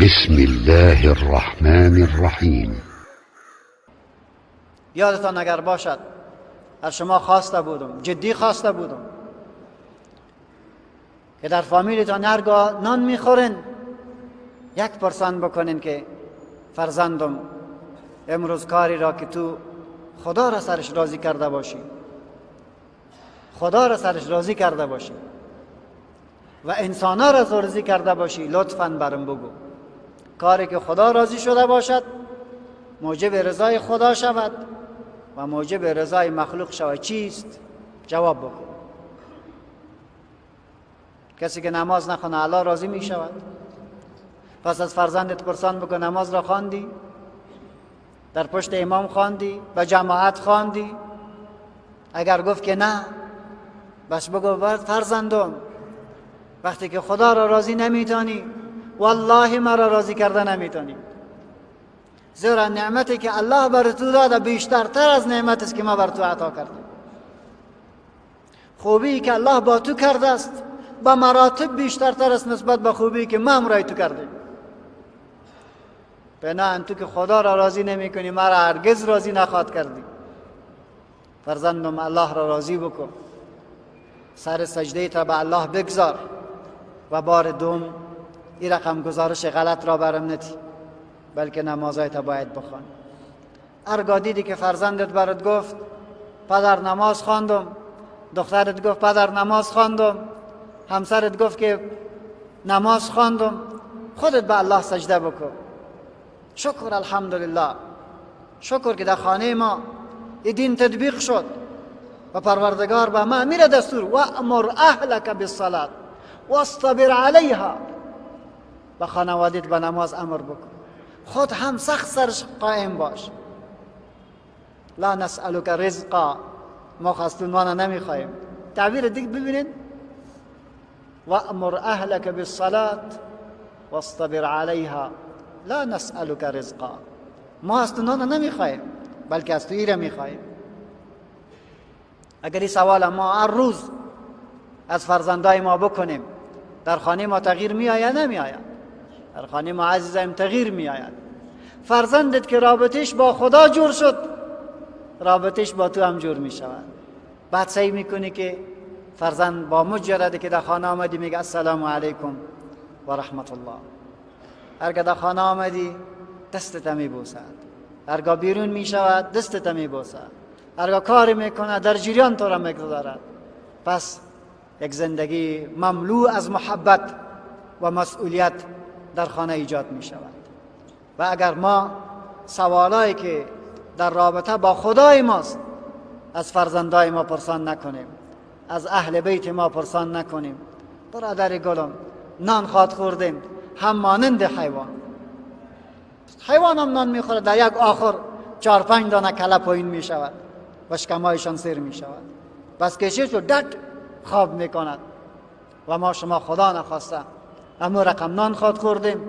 بسم الله الرحمن الرحیم. یادتان اگر باشد از شما خواسته بودم، جدی خواسته بودم که در فامیلتان هرگاه نان میخورین یک پرسان بکنین که فرزندم امروز کاری را که تو خدا را سرش راضی کرده باشی، خدا را سرش راضی کرده باشی و انسانا را راضی کرده باشی، لطفاً برم بگو. کاری که خدا راضی شده باشد موجب رضای خدا شود و موجب رضای مخلوق شود چیست؟ جواب بکن. کسی که نماز نخونه الله راضی می شود؟ پس از فرزندت پرسان بکن نماز را خواندی؟ در پشت امام خواندی؟ به جماعت خواندی؟ اگر گفت که نه، بس بگو فرزندم وقتی که خدا را راضی نمیتانی، والله مرا راضی کرده نمیتانی، زیرا نعمتی که الله بر تو داده بیشترتر از نعمت است که ما بر تو عطا کردیم. خوبی که الله با تو کرده است به مراتب بیشترتر است نسبت به خوبی که ما همراه تو کردیم. بنابراین تو که خدا را راضی نمی کنی مرا هرگز راضی نخواد کردی. فرزندم الله را راضی بکن، سر سجده تا به الله بگذار و بار دوم این رقم گزارش غلط را برم ندی، بلکه نمازهای تا باید بخوانی. هرگاه دیدی که فرزندت برات گفت پدر نماز خواندم، دخترت گفت پدر نماز خواندم، همسرت گفت که نماز خواندم، خودت به الله سجده بکن. شکر الحمدلله، شکر که در خانه ما این دین تطبیق شد و پروردگار به ما میره دستور و امر اهلک بالصلاة واصطبر علیها، به خانوادت به نماز امر بکن، خود هم سخت سرش قائم باش. لا نسألک رزقا، ما خواستونوانا نمیخوایم. تعبیر دیگه ببینید، و امر اهلک بالصلاة واصطبر علیها لا نسألک رزقا، ما از تو نان نمیخوایم بلکه از تو ایره میخوایم. اگر این سوال ما هر روز از فرزندای ما بکنیم در خانه ما تغییر میآید؟ نمیآید. در خانه ما عزیزم تغییر میآید. فرزندت که رابطش با خدا جور شد، رابطش با تو هم جور میشود. بعد سعی میکنی که فرزند با مجرد که در خانه آمدی میگه السلام علیکم و رحمت الله. هرگاه در خانه آمدی دستت میبوسد، هرگاه بیرون میشود دستت میبوسد، هرگاه کاری میکنه در جریان تو را میگذارد. پس یک زندگی مملو از محبت و مسئولیت در خانه ایجاد می شود. و اگر ما سوالایی که در رابطه با خدای ماست از فرزندای ما پرسان نکنیم، از اهل بیت ما پرسان نکنیم، برادر گلم نان خواد خوردیم هم مانند حیوان، حیوان هم نان میخوره، در یک آخر 4-5 دانه کله پایین می شود و شکمایشان سیر می شود، بس کشید و دد خواب می کند. و ما شما خدا نخواسته امو رقم نان خواد خوردیم،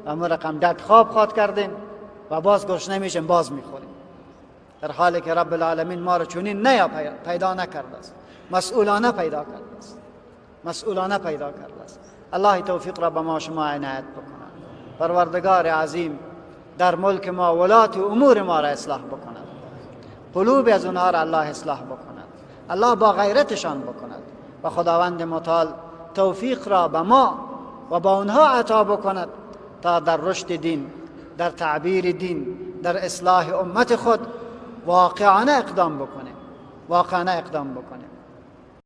امو رقم دد خواب خواد کردیم و باز گرسنه میشیم، باز میخوریم، در حالی که رب العالمین ما را چنین نیا پیدا نکرده است، مسئولانه پیدا کرده است، مسئولانه پیدا کرده است. الله توفیق را به ما شما عنایت بکند. پروردگار عظیم در ملک ما ولات امور ما را اصلاح بکند، قلوب از اونها را الله اصلاح بکند، الله با غیرتشان بکند و خداوند متعال توفیق را به ما و با اونها عطا بکند تا در رشد دین، در تعبیر دین، در اصلاح امت خود واقعانه اقدام بکنیم، واقعانه اقدام بکنیم.